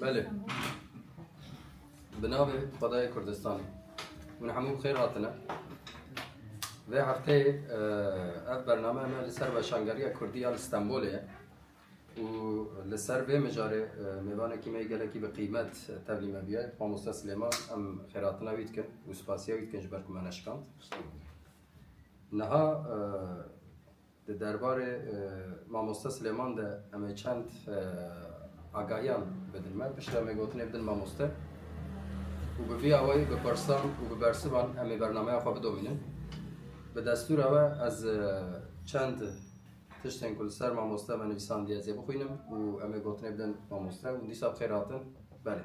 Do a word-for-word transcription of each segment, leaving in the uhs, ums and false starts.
Belê. Bi navê Xwedayê Kurdistanê. Hûn hemû bi xêr hatine. Vê hefteyê, e, ev bername me li ser weşangeriya Kurdî ya li Stenbolê ye. Û li ser vê mijarê, e, mêvanekî me yê gelekî bi qîmet tevlî me bûye. Mamoste Silêman, em xêrhatina wî dikin û spasiya wî dikin ji ber ku me neşikand. Niha, e, Di derbarê, e, Mamoste Silêman de em ê çend, e, agahiyan bidin me. Piştre em ê gotinê bidin mamoste. Û bi vî awayî bi pirsan û bi bersivan em ê bernameya xwe bidomînin. Bi destûra we ez, e, çend tiştên ku li ser mamoste me nivîsandiye ez ê bixwînim û em ê gotinê bidin mamoste û dîsa bi xêr hatin. Belê.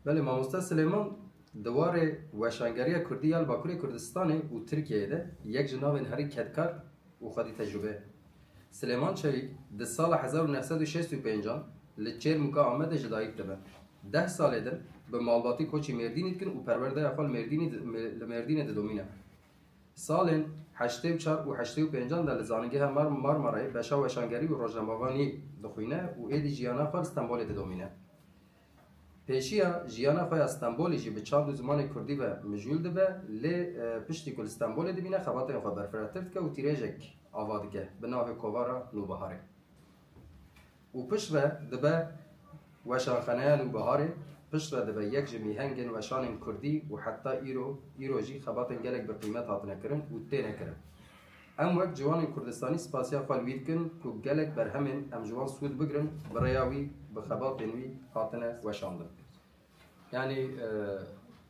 Belê, mamoste Silêman di warê weşangeriya Kurdî ya li Bakurê Kurdistanê û Tirkiyeyê de yek ji navên herî kedkar û xwedî tecrûbe ye. Silêman Çelîk di sala hezar û neh sed û şêst û pêncan li Çêrmûka Amedê ji dayik dibe. Deh salê din bi malbatî koçî Mêrdînî dikin û perwerdeya xwe li Mêrdînî di-, li Mêrdînê didomîne. Salên heştê û çar û heştê û pêncan de li Zanîngeha Mar-, Marmarayê beşa weşangerî û rojnamevanî dixwîne û êdî jiyana xwe li Stenbolê didomîne. Pêşiya jiyana xwe ya Stenbolê jî bi çand û zimanê kurdî ve mijûl dibe, lê, e, piştî ku li Stenbolê dimîne, xebatên xwe berfirehtir dike û tîrêjek ava dike bi navê Kovara Nûbiharê. Û piştre dibe Weşanxaneya Nûbiharê, piştre dibe yek ji mîhengên weşanên kurdî û heta îro, îro jî xebatên gelek bi qîmet hatine kirin û têne kirin. Em wek ciwanên Kurdistanî spasiya xwe li wî dikin ku gelek berhemên em ji wan sûd bigirin, bi rêya wî, bi xebatên wî hatine weşandin. Yanî, e,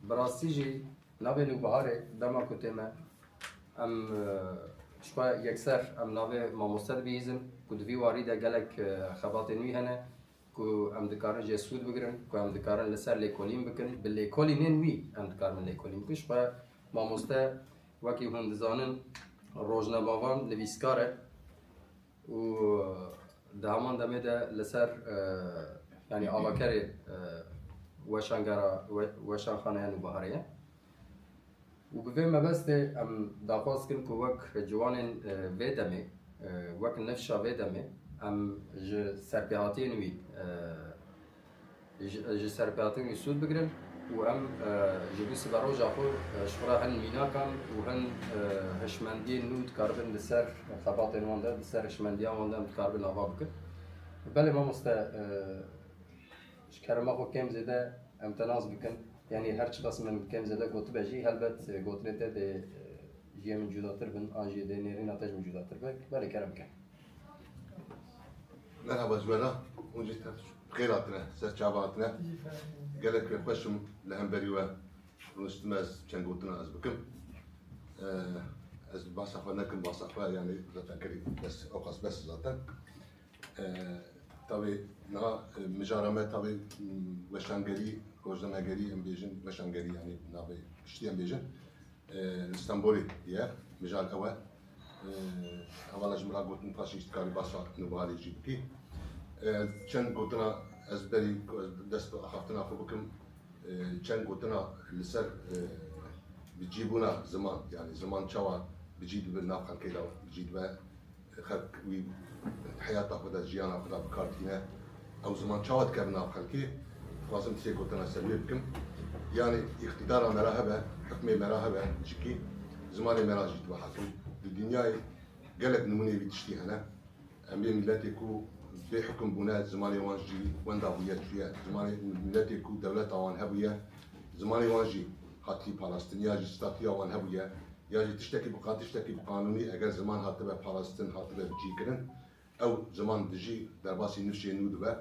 bi rastî jî navê Nûbiharê dema ku tê me, em, e, ji xwe yekser em navê mamoste dibihîzin ku di vî warî de gelek, e, xebatên wî hene ku em dikarin jê sûd bigirin, ku em dikarin li ser lêkolîn bikin. Bi lêkolînên wî em dikarin lêkolîn bikin. Ji xwe mamoste, wekî hûn dizanin, rojnamevan, nivîskar e. Û di heman demê de li ser, e, yanî avakerê, e, weşangera, we-, Weşanxaneya Nûbiharê ye. Û bi vê mebestê em daxwaz dikin ku wek ciwanên, e, vê demê, e, wek nifşa vê demê em ji serpêhatiyên wî, e, ji, ji serpêhatiyên wî sûd bigirin û em, e, ji bo siberoja xwe, e, ji xwe re hin mînakan û hin, e, hişmendiyên nû dikaribin li ser xebatên wan de, li ser hişmendiya wan de em dikaribin ava bikin. Belê mamoste, e, ji kerema xwe kêm zêde em te nas bikin. Yanî her çiqas min kêm zêde gotibe jî, helbet, e, gotinê te dê, e, ji yê min cudatir bin, an jî dê nêrîna te ji min cudatir be. Belê kerem ke. Merhaba ji we re. Hûn jî tev bi xêr hatine, ser çava hatine. Gelek xweş im li hemberî we rûniştime ez çend gotina ez bikim. Ee, ez behsa xwe nekim, behsa xwe, yanî zaten kerî bes, ewqas bes zaten. Ee, tabî niha, e, mijara me tabî, m, weşangerî, rojnamegerî, em bêjin weşangerî, yanî navê piştî em bêjin. E, li Stenbolê ye, mijar ew e. E, hevala ji min re gotin, paşê jî dikarî behsa Nûbiharê jî bikî. E, çend gotina ez berî ku ez dest bi axaftina xwe bikim, e, çend gotina li ser, e, bicîbûna ziman, yanî ziman çawa bicî dibe, nav xelkê de bicî dibe, xelk wî heyata xwe de, jiyana xwe de bi kar tîne. Ew ziman çawa dikeve nav xelkê? Dixwazim sê gotina ser wê bikim. Yanî îqtîdara me re hebe, hukmê me re hebe, jikî zimanê me re jî dibe hakim. Di dinyayê gelek nimûneyê vî tiştî hene. Em bê miletê ku bê hukum bûne, zimanê wan jî wenda bûye, çûye. Zimanê miletê ku dewleta wan hebûye, zimanê wan jî hatî parastin, ya jî statiya wan hebûye, ya jî tiştekî bi qa-, tiştekî bi qanûnî eger ziman hatibe parastin, hatibe bicîkirin, ew ziman dijî derbasî nifşê nû dibe.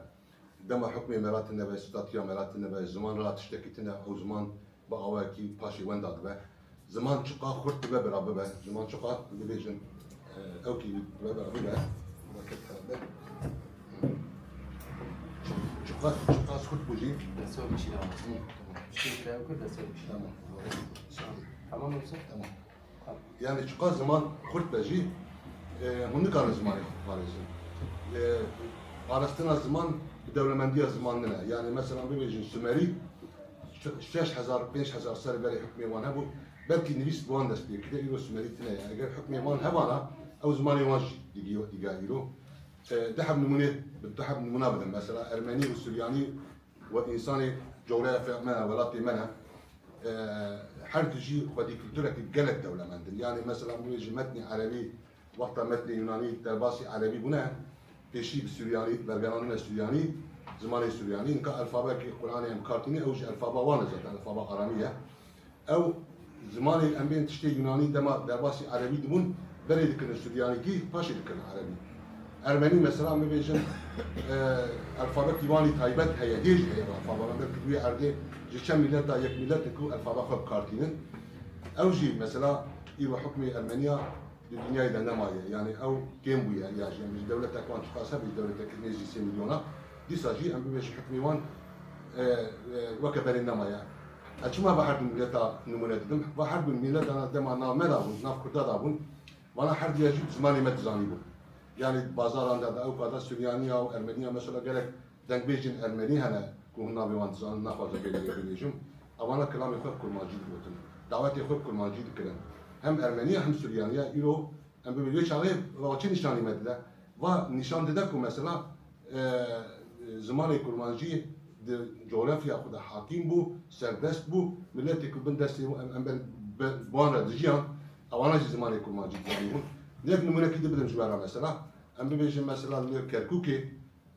Dema hukmê me re tune be, statiya me re tune be, ziman re tiştekî tune, ew ziman bi awayekî paşê wenda dibe. Ziman çiqa xurt dibe bira bibe, ziman çiqa dibêjin, e, ew kî dibe bira bibe. Çiqa, çiqa xurt bû jî. Destê wî bişîne. Hı, tamam. Piştî kire ew kir, destê wî bişîne. Tamam. Tamam yoksa? Tamam. Yanî çiqa ziman xurt be jî, e, hûn nikarin zimanê xwe biparêzin. E, parastina ziman bi dewlemendiya ziman nine. Yanî mesela bibêjin Sumerî, şe-, şeş hezar, pênc hezar serê berê hukmê wan hebû, belkî nivîs bi wan dest pê kiriye, îro Sumerî tune ye. Eger hukmê wan hebana, ew zimanê wan jî digî-, diga îro. E, du heb nimûne, bi du heb nimûna bidim. Mesela Ermenî û Suryanî û însanê coğrafya me ne, welatê me ne. E, her du jî xwedî kulturekî gelek dewlemend in. Yanî mesela bibêjin metnê Erebî, wexta metnê Yunanî derbasî Erebî bûne, pêşî bi Suryanî, bergeranîna Suryanî, zimanê Suryanî. Nika alfabekî Qur'anê em kar tînin, ew jî alfaba wan e zaten, alfaba Aramî ye. Ew zimanê em bên tiştê Yunanî dema derbasî Erebî dibûn, berê dikirin Suryanîkî, paşê dikirin Erebî. Ermenî mesela, em bibêjin, e, alfabetî wan î taybet heye, hêj heye alfaba. Em belkî duyê erdê ji çend mileta yek milet in ku alfaba xwe bi kar tînin. Ew jî mesela îro hukmê Ermeniya di dinyayê de nemaye. Yanî ew kêm bûye ya jî. Em ji dewletek wan çiqas hebe, ji dewletekî nêzî sê milyona. Dîsa jî em bibêjin hukmê wan, e, e, weke berê nemaye. Ez çima va her du mileta nimûne didim? Va her du mileta dema nav me de bûn, nav Kurda de bûn, vana her duya jî bi zimanê me dizanîbûn. Yanî di bazaran de, di ewka de Suryaniya û Ermeniya mesela gelek dengbêjên Ermenî hene ku hûn navê wan dizanin, naxwazim vê dilê bibêjim. Ewana kilamê xwe bi kurmancî digotin. Dawetê xwe bi kurmancî dikirin. Hem Ermeniya hem Suryaniya îro em bibê vê çaxê va çi nîşanî me dide? Va nîşan dide ku mesela, e, zimanê kurmancî di coğrafya xwe de hakîm bû, serbest bû, miletê ku bin destê em, em ber, be, bi wan re dijiyan, ewana jî zimanê kurmancî dizanîbûn. Yek nimûnekî din bidim ji we re mesela. Em bibêjin mesela li Kerkûkê,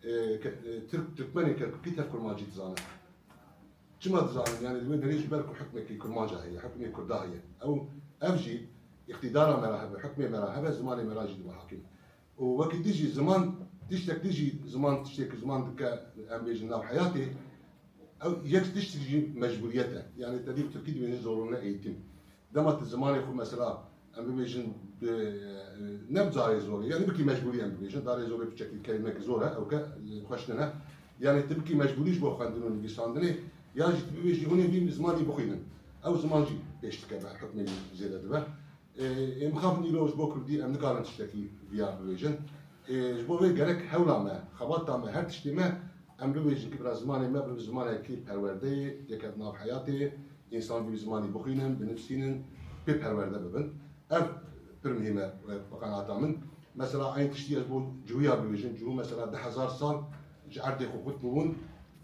e, ke-, e, Tirk, Tirkmenên Kerkûkî tev kurmancî dizanin. Çima dizanin? Yanî di wê derê ji ber ku hukmekî kurmanca heye, hukmê Kurda heye. Ew, ev jî îqtîdara me re hebe, hukmê me re hebe, zimanê me re jî dibe hakim. Û wekî din jî ziman, tiştek din jî ziman, tiştek ziman dike, em bêjin nav heyatê, ew yek tiştek jî mecburiyet e. Yanî te dî bi tirkî dibêjin zorunlu eğitim. Dema tu zimanê xwe mesela, em bibêjin, bi, ne bi carê zorê, yanî wekî mecbûrî em bibêjin, carê zorê piçekî kelimekî zor e, ew ke, e, xweş nine. Yanî tu bikî mecbûrî ji bo xwendin û nivîsandinê, yan jî tu bibêjî hûn ê vî zimanî bixwînin. Ew ziman jî pêş dikeve, hukmê wî zêde dibe. E, ê mixabin îro ji bo Kurdî em nikarin tiştekî viya bibêjin. E, ji bo vê gerek hewla me, xebata me, her tiştê me, em bibêjin ku bira zimanê me bibe zimanekî perwerdeyê, yeke di nav heyatê, însan vî zimanî bixwînin, binivîsînin, pê perwerde bibin. Ev pir muhîm e, e, bi qenaeta min. Mesela eyn tiştî ez bo Cihûya bibêjim. Cihû mesela du hezar sal ji erdê xwe qut bûbûn,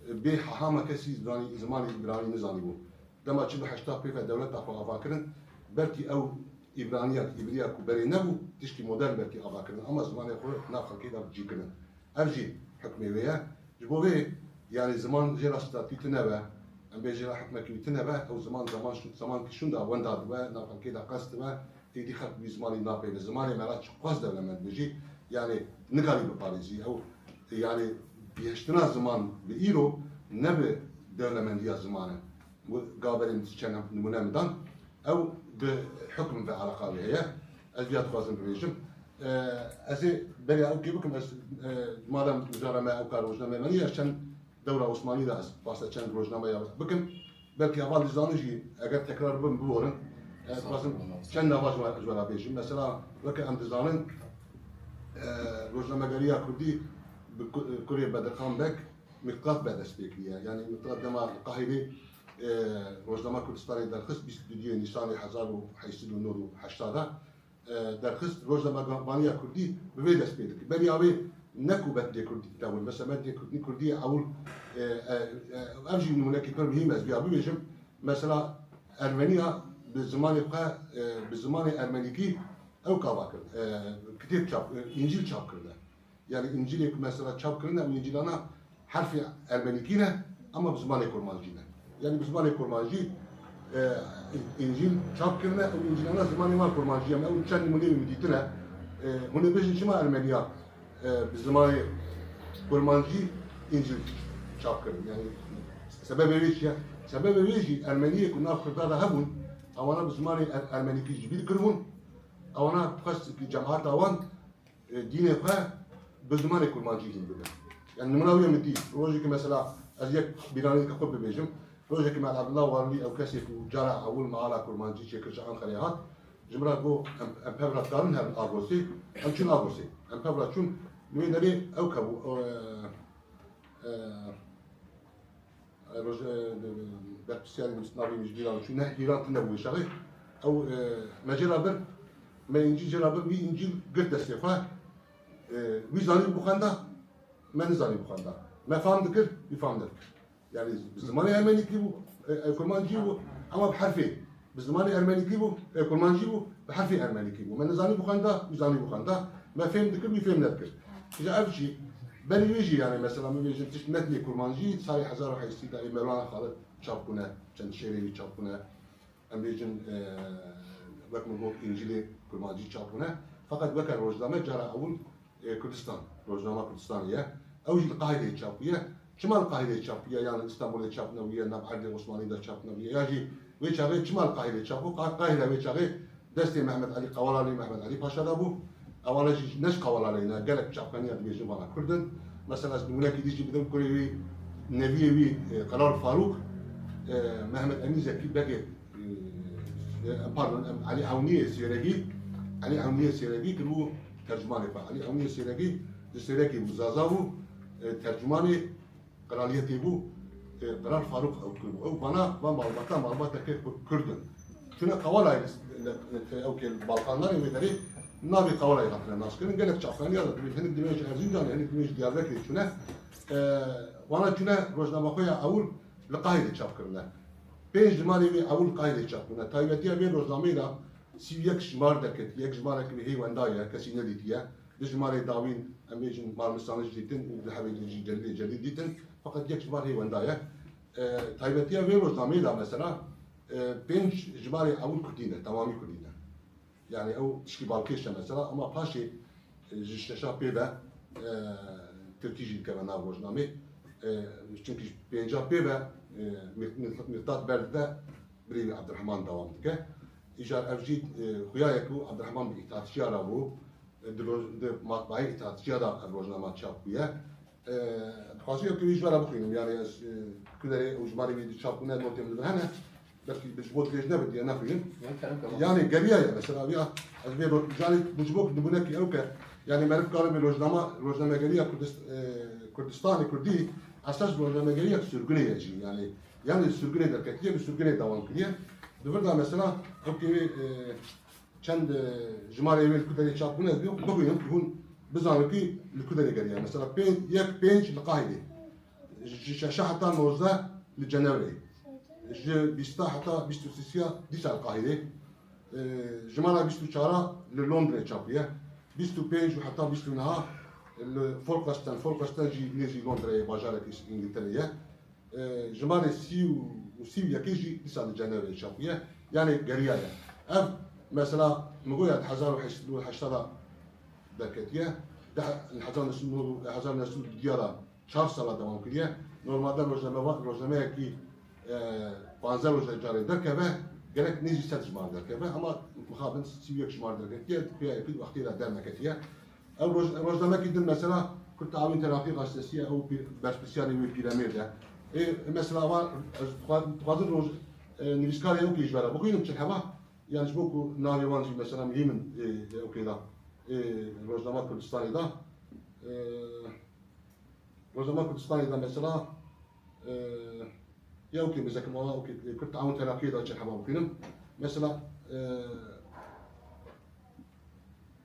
e, bê hehama kesî zimanî, zimanê îbranî nizanîbû. Dema çil û heşta pê ve dewleta xwe ava kirin, belkî ew îbraniya, îbriya ku berê nebû, tiştî modern belkî ava kirin. Ama zimanê xwe nav xelkê de cî kirin. Ev jî hukmê wê ye. Ji bo vê, yanî ziman jê re statû tune be, em bê jê re hukmekî wî tune be, ew ziman, zaman şû-, zamankî şûnda wenda dibe, nav xelkê de qest dibe, êdî xelk wî zimanî napeyve. Zimanê me re çiqas dewlemend be jî, yanî nikarî biparêzî. Ew, yanî bihiştina ziman bi îro ne bi dewlemendiya ziman e. Wi gaverên çend nimûne min dan. Ew bi hukm ve eleqa wê heye. Ez viya dixwazim bibêjim. E, ez ê beriya ew kê bikim, ez, e, madem mijara me ew kar rojname me nîye, ez çend dewra Osmanî de ez basa çend rojnameya bikim. Belkî heval dizanin jî, eger tekrar bibin, biborin. E, dixwazim çend nava ji we, ji we re bêjim. Mesela, weke em dizanin, e, rojnamegeriya Kurdî bi ku-, kurê Bedirxan Beg, Miqlat be dest pê kiriye. Yanî Miqlat dema li Qahîrê, e, Rojnama Kurdistanê derxist bîst û duyê Nîsanê hezar û heyt sed û nod û heşta de, e, derxist, rojnamevaniya Kurdî bi vê dest pê dikir. Beriya wê ne ku metnê Kurdî tewil, mesela metnê Kurdî, Kurdî ewil, e, e, e, ev jî nimûnekî pir muhîm ez viya bibêjim. Mesela Ermeniya bi zimanê xwe, e, bi zimanê Ermenîkî ew kava kir, e, kitêb çap, e, Încîl çap kirine. Yanî Încîlê ku mesela çap kirine, ew Încîlana herfê Ermenîkî ne, ama bi zimanê Kurmancî ne. Yanî bi zimanê Kurmancî, e, Încîl çap kirine, ew Încîlana zimanê wan Kurmancî ye. Ew çend nimûneyê min dîtine. E, hûn ê bêjin çima Ermeniya, e, bi zimanê Kurmancî Încîl çap kirin? Yanî sebebê wê çi ye? Sebebê wê jî Ermeniyê ku nav Kurda de hebûn, ewana bi zimanê Er-, Ermenîkî ji bîr kiribûn. Ewana dixwest cemaeta wan e, dînê xwe bi zimanê kurmancî hîn bibin. Yani nimûna wî ye min dî. Rojekê mesela ez yek bîranîneke xwe bibêjim. Rojekê me Abdullah Warlî ew kesê ku cara ewil meala kurmancî çêkir ji Anqereyê hat, ji min re got, em, em pevra dikarin herin Agosê, em çûn Agosê. Em pevra çûn, li wê derê ew kebû, e, e, Roj-, e, berpirsiyarê navê min ji bîra çû, neh hîran tune bû şaxê. Ew, e, me jê re bir, me Încîl jê re bir, wî Încîl girt destê xwe. E, wî zanî bixwenda, me nizanî bixwenda. Me fam dikir, wî fam nedikir. Yani bi zimanê ermenîkî bû, e, e, kurmancî bû, ama bi herfê. Bi zimanê ermenîkî bû, e, kurmancî bû, bi herfê ermenîkî bû. Me nizanî bixwenda, wî zanî bixwenda. Me fêm dikir, wî fêm nedikir. Îja ev jî, berî wê jî yani mesela min bêjin tişt metnê kurmancî salê hezar û heşt sed de ê Mewlana Xalid çap bûne, çend şêrê wî çap bûne. Em bêjin, e, wek min got, Încîlê kurmancî çap bûne. Feqet weke rojname cara ewil, e, Kurdistan, Rojnama Kurdistanê ye. Ew jî li Qahireyê çap bûye. Çima li Qahireyê çap bûye? Yan li Îstanbulê çap nebûye, nav erdê Osmanî de çap nebûye? Ya jî wê çaxê çima li Qahireyê çap bû? Qa-, Qahire wê çaxê destê Mehmet Elî Qewalalê, Mehmet Elî Paşa de bû. Ewana jî ne ji Qewalalê ne, gelek çapxaniya dibêjin vana Kurd in. Mesela ez nimûnekî dî jî bidim, kurê wî, neviyê wî, e, Qeral Farûk, e, Mehmet Emîn Zekî Begê, e, e, pardon, em, Elî Ewniyê Sêregî, Elî Ewniyê Sêregî kiribû tercümanê xwe. Elî Ewniyê Sêregî di Sêregê bû, Zaza bû, e, tercümanê Qiraliyetê bû, e, Qeral Farûq ew kiribû. Ew vana, van malbata, malbateke Ku-, Kurd in. Çûne Qewalayê li, li, li, ew kê li Balkanlarê wê derê navê Qewalayê hatine naskirin. Gelek çapxaniya de dibên, hinek dibên ji Erzincanê, hinek dibên ji Diyarbekirê çûne. E, vana çûne rojnamexweya ewil li Qahirê çap kirine. Pênc jimarê wê ewil li Qahirê çap kirine. Taybetiya vê rojnameyê de sî û yek jimar derketiye, yek jimarek wê hê wenda ye, kesî nedîtiye. Di jimarê dawîn, em bêjin, Marmistanê jî dîtin û di hevê din jî Celîlê Celîl dîtin. Feqet yek jimar hê wenda ye. E, taybetiya vê rojnameyê de mesela, e, pênc jimarê ewil kurdî ne, temamî kurdî ne. Yani ew tişkî balkêş e mesela, ama paşê, e, ji şeşa pê ve, e, tirkî jî dikeve nav rojnamê. E, çunkî ji pênca pê ve, e, Mîq-, Mîq-, Mîqdat berdide, birê wî Ebdirehman dewam dike. Îcar ev jî, e, xuya ye ku Ebdirehman bi îtîhatçiya re bû, e, di roj-, di matbaayê îtîhatçiya de ev rojnama çap bûye. E, dixwazim ew kevî ji we re bixwînim, yani ez, e, kuderê û jimarê wî di çap bûne, notê min li vir hene, belkî bi ji bo dirêj nebe diye nexwînim. Yani kerem ke. Yani geriya ye mesela, ya ez vê ro-, yani bi ji bo nimûnekî ew ke, yani meriv karin vê rojnama, rojnamegeriya Kurdist-, e, Kurdistanê Kurdî esas rojnamegeriya sürgünê ye jî, yani Yani sürgünê derketiye, bi sürgünê dewam kiriye. Di vir de mesela ew kê wê, e, çend, e, jimarê wê li ku derê çap bûne, ez bixwînim, hûn bizanin ku li ku derê geriye. Mesela pê-, yek pênc li Qahirê, ji şeşa heta nozdeh li Cenevre, ji bîsta heta bîst û sisiya dîsa li Qahirê, e, jimara bîst û çara li Londrê çap bûye, bîst û pênc û heta bîst û neh li Folkestone, Folkestone jî nêzî Londreyê, bajarek Îngilterê ye. E, jimarê sî û, û sî û yekê jî dîsa li Cenevê çap bûye. Yani geriya ye. Ev mesela min goya di hezar û heşt sed û heştê de derketiye. Di he-, hezar neh sed û neh, hezar neh sed û duduya de çar sala dewam kiriye. Normalde rojname va-, rojnameyekî, e, panzdeh roje carê derkeve, gerek nêzî sed jimar derkeve. Ama mixabin sî û yek jimar derketiye, di pêya yekî wextê de derneketiye. Ew roj-, rojnamekî din mesela Kurd Teawîn Teraqî Gazetesi ye, ew pî-, berpirsiyarê wê Pîremêrd e. Ê, mesela wan, ez dixwa-, dixwazim roj-, e, nivîskarê ew kê ji we re bixwînim, çil heba, yani ji bo ku navê wan jî mesela min hî min, e, ew kê da, e, rojnama Kurdistanê da, e, Rojnama Kurdistanê de mesela, e, ya ew kê mêzekim wana ew kê Kurd Teawun Teraqiyê de çend heba bixwînim. Mesela, e,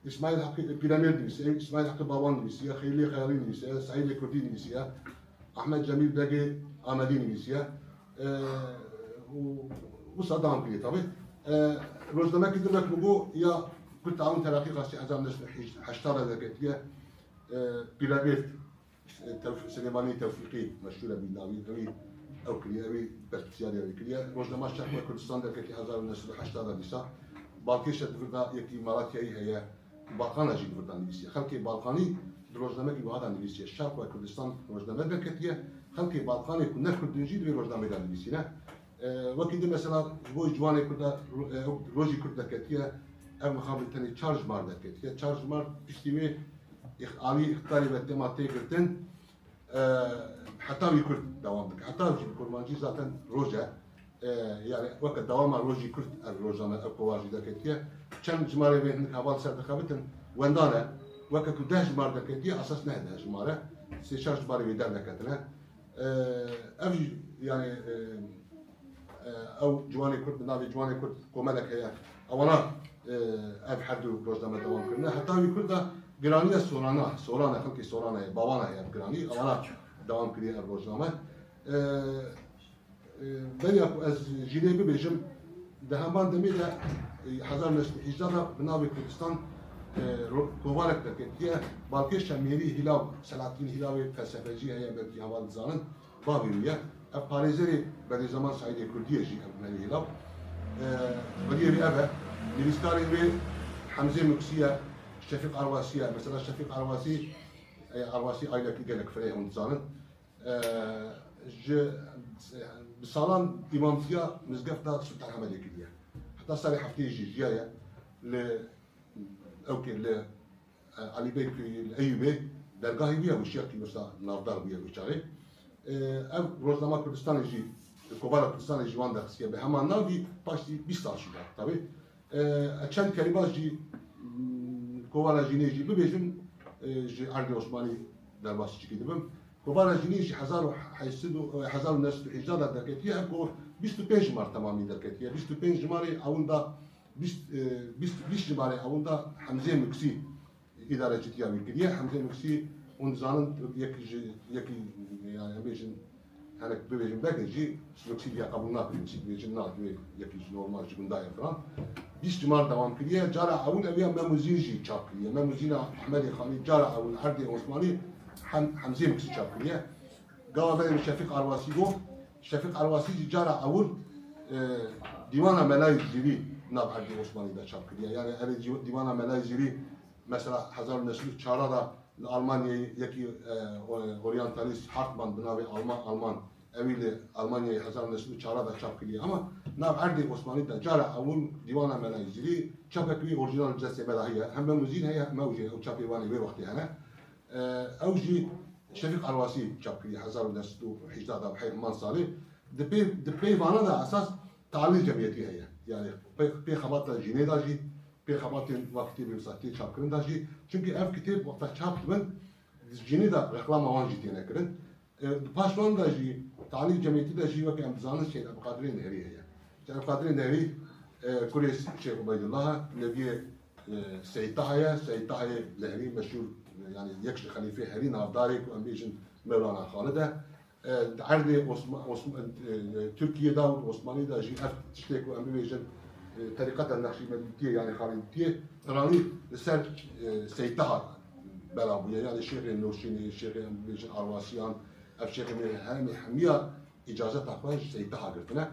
Îsmaîl Heqî, e, Pîremêrd nivîsiye, Îsmaîl Heqî Baban nivîsiye, Xeylê Xeyalî nivîsiye, Seîdê Kurdî nivîsiye, Ahmet Cemîl Begê Amedî nivîsiye. E, û wisa dewam kiriye tabi. E, rojnamekî din wek min got ya Kurd Teawun Teraqî Gazetê hezar neh sed û heştê de derketiye. E, Pîremêrd, e, Tewf-, Silêmanî Tewfîqî meşhûr e, bi navî ewî ew kiriye, ewî berpirsiyarê ewî kiriye. Rojnama Şerq ve Kurdistan derketiye hezar û neh sed û heştê de dîsa. Balkêş e di vir de yekî Malatyayî heye, Balkan e jî di vir de nivîsiye. Xelkê Balkanî di rojnamekî wiha de nivîsiye. Şerq ve Kurdistan rojname derketiye. Xelkê Balkanê ku ne Kurd in jî di vê rojnamê de nivîsîne. E, wekî din mesela ji bo ciwanê Kurd de ro-, e, rojî Kurd derketiye, ev mixabin tenê çar jimar derketiye. Çar jimar piştî wê îx-, alî îxtidarê ve dema tê girtin, e, heta wî Kurd dewam dike. Heta jî bi kurmancî zaten roj e. E, yani weke dewama rojî Kurd ev rojname, ev kovajî derketiye. Çend jimarê wê hinek heval ser dixebitin, wendan e. Weke ku deh jimar derketiye, esas ne deh jimar e. Sê çar jimarê wê derneketine. E, ev jî, yani, e, e, ew ciwanê Kurd, bi navê Ciwanê Kurd komelek heye. Ewana, e, ev her du rojname dewam kirine. Heta wî Kurd de Giraniya Sorana, Sorana, xelkê Sorana ye, Bavana ye ev giranî, ewana dewam kiriye ev rojname. E, e, beriya ku ez jî lê bibêjim, di heman demê de, e, hezar neh sed û hejdeh de bi navê Kurdistan, e, ro-, kovarek derketiye. Balkêş e Mêrî Hîlaw, Selahattîn Hîlawê felsefecî heye, belkî heval dizanin. Bavê wî ye. Ev parêzerê Berêzeman Seîdê Kurdî ye jî ev Mêrî Hîlaw. E, xwediyê wî ev e. Nivîskarê wê Hemzê Muksî ye, Şefîq Arwasî ye. Mesela Şefîq Arwasî, e, Arwasî ailekî gelek firê hûn dizanin. E, ji, bi salan îmamtiya mizgefta Sultan Ehmedê kiriye. Heta serê heftê jî jiyaye. Li, ew kê li E, Elî Bey Eyûbê dergahê wî ye, wişyek wisa navdar bûye wî çaxê. E, ev Rojnama Kurdistanê jî, Kovara Kurdistanê jî wan derxisiye bi heman navî, paştî bîst sal şûna. Tabî, e, e, çend kelîma jî, m, Kovara Jînê jî bibêjim, e, ji erdê Osmanî derbasî çikî dibim. Kovara Jînê jî hezar û heyt sed û, e, hezar û neh sed û hejdeh de derketiye, ev ku bîst û pênc mar temamî derketiye. Bîst û pênc marê ewin da bîst, e, bîst, bîst jimarê ewil da Hemzê Muksî îdarecîtiya wî kiriye. Hemzê Muksî, hûn dizanin, yek ji, yekî, yani, em bêjin, hinek bibêjin, belkî jî Muksî diya qebûl nakin, Muksî dibêjin, na, divê yekî ji normal ji gunda ye filan. Bîst jimar dewam kiriye. Cara ewil ew ya Mem û Zîn jî çap kiriye. Mem û Zîna Ehmedê Xanî cara ewil erdê Osmanî Hem-, Hemzê Muksî çap kiriye. Gava berê min Şefîq Arwasî got. Şefîq Arwasî jî cara ewil, e, Dîwana Melayê Zîrî nav erdê Osmanî de çap kiriye. Yani erê dî-, Dîwana Melayê Zîrî mesela hezar û neh sed û çar de li Almanyayê yekî, e, o-, oryantalîst Hartmann bi navê Alman, Alman ewî li Almanyayê hezar û neh sed û çar de çap kiriye. Ama nav erdê Osmanî de cara ewil Dîwana Melayê Zîrî çapek wî orjînal li destê me de heye. Hem Mem û Zîn heye, hem ew jî heye. Ew çapê wan ê wê wextê hene. E, ew jî Şefîq Arwasî çap kiriye hezar û neh sed û hejdeh de, bi heman salê. Di pê, di pê vana de esas talî cemiyetî heye. Yani pê, pê xebata Jînê de jî, pê xebatên wek kitêbê wisa tê çapkirin de jî. Çimkî ev kitêb wexta çap dibin, di Jînê de reklama wan jî têne kirin. E, di paş wan de jî, talî cemiyetî de jî weke em dizanin Seyd Ebdulkadirê Nehrî heye. Seyd Ebdulkadirê Nehrî, e, kurê Şêx Ubeydullah e, neviyê e, Seyd Taha ye, Seyd Tahayê Lehrî meşhûr, e, yani yek ji xelîfê herî navdarê ku em bêjin Mewlana Xalid e. E, di erdê Osma-, Osma-, e, Tirkiyê de û Osmanî de jî ev tiştê ku em bibêjin, e, terîqeta Nexşîbendîtiyê, yani Xalidîtiyê, piranî li ser, e, Seyd Taha bela bûye. Yani Şêxê Nûrşînê, Şêxê em bibêjin Arwasiyan, ev Şêxê me hemî hemiya îcazeta xwe ji Seyd Taha girtine.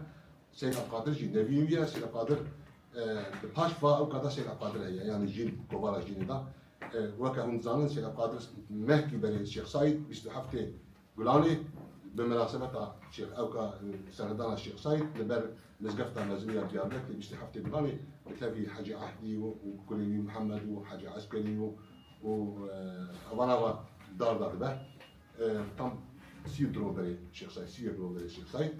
Seyd Ebdulkadir jî neviyê wî ye. Seyd Ebdulkadir, e, di paş va ew ka da Seyd Ebdulkadir heye, yani jîn, kovara jînê da. E, weke hûn dizanin, Seyd Ebdulkadir mehkî berê Şêx Saîd, bîst û heftê Gulanê, bi minasebeta Şêx, ew ka, e, serhildana Şêx Saîd, li ber mizgefta mezin ya Diyarbekirê, bîst û heftê Gulanê, bi tevî Hecî Ehdî û, û kurê wî Mihemed û Hecî Eskerî û, û, e, evana va dar da dibe. E, tam sî û du roj berê Şêx Saîd, sî û yek roj berê Şêx Saîd.